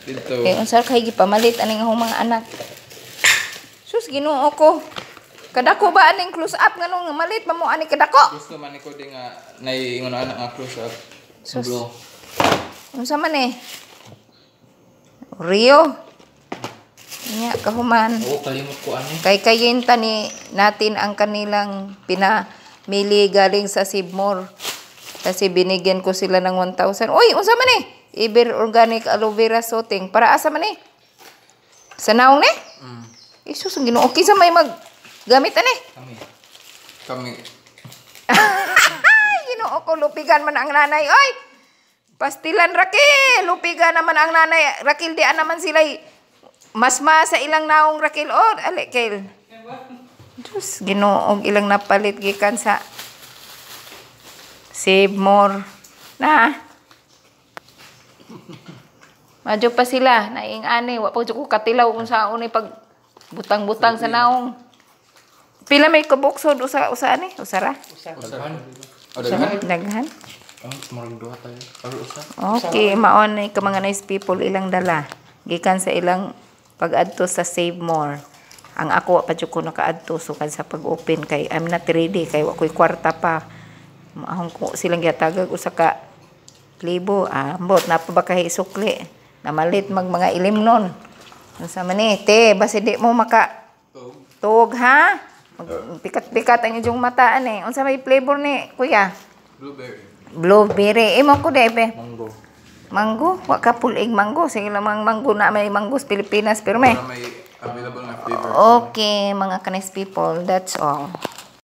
Dito. Kay unsa kay gipamalit aning akong mga anak. Sus, Ginoo ko. Kadako ba aning close up, nganong malit pa mo ani kadako? Gusto man ni ko di nga naiingon anak nga close up. Sus. Bro. Unsa man eh? Rio. Nya kahuman. Oo, kalimot ko ani. Kay kayenta ni natin ang kanilang pinamili galing sa Sibmore. Kasi binigyan ko sila ng 1,000. Uy, unsa man eh? Iber Organic Aloe Vera Soothing. Para asa man eh? Sa naong ni? Mm. Isus, ang Ginoo. Kinsa may mag gamit ani? Kami. Kami. Ay, Ginoo ko, lupigan man ang nanay. Oy! Pastilan, Raquel! Lupigan naman ang nanay. Raquel, di naman sila masma sa ilang naong, Raquel. Oh, ali, Kel. Diyos, Ginoo, ilang napalit gikan sa Save More. Na. Madyo pa sila, naing ani, wa pa jud ko katilaw kung saan ni pag butang-butang sa naong. Pila may kabuksod usa usa ani? Usa ra? Usahan. O, daghan. Daghan. Ang murag duha tayo. Or usa. Okay, maon ni ka mga nice people ilang dala. Gikan sa ilang pag-adto sa Save More. Ang ako, wa pa jud ko nakaadto sukad sa pag-open kay I'm not ready kay wa ko'y kwarta pa. Maahong ko silang gihatagag usa ka libo. Ambot na pa ba kay sukli. Namalit mag mga ilim nun. Unsa man ni? Te, basi di mo maka tuog ha? Pikat-pikat ang inyong mata ani. Unsa may flavor ni, kuya? Blueberry. Blueberry. Imo ko debe. Mango. Mango? Wa ka pulig mango. Sige lamang mango na may mango sa Pilipinas pero may. Para may available na flavor. Okay, mga kanis people, that's all.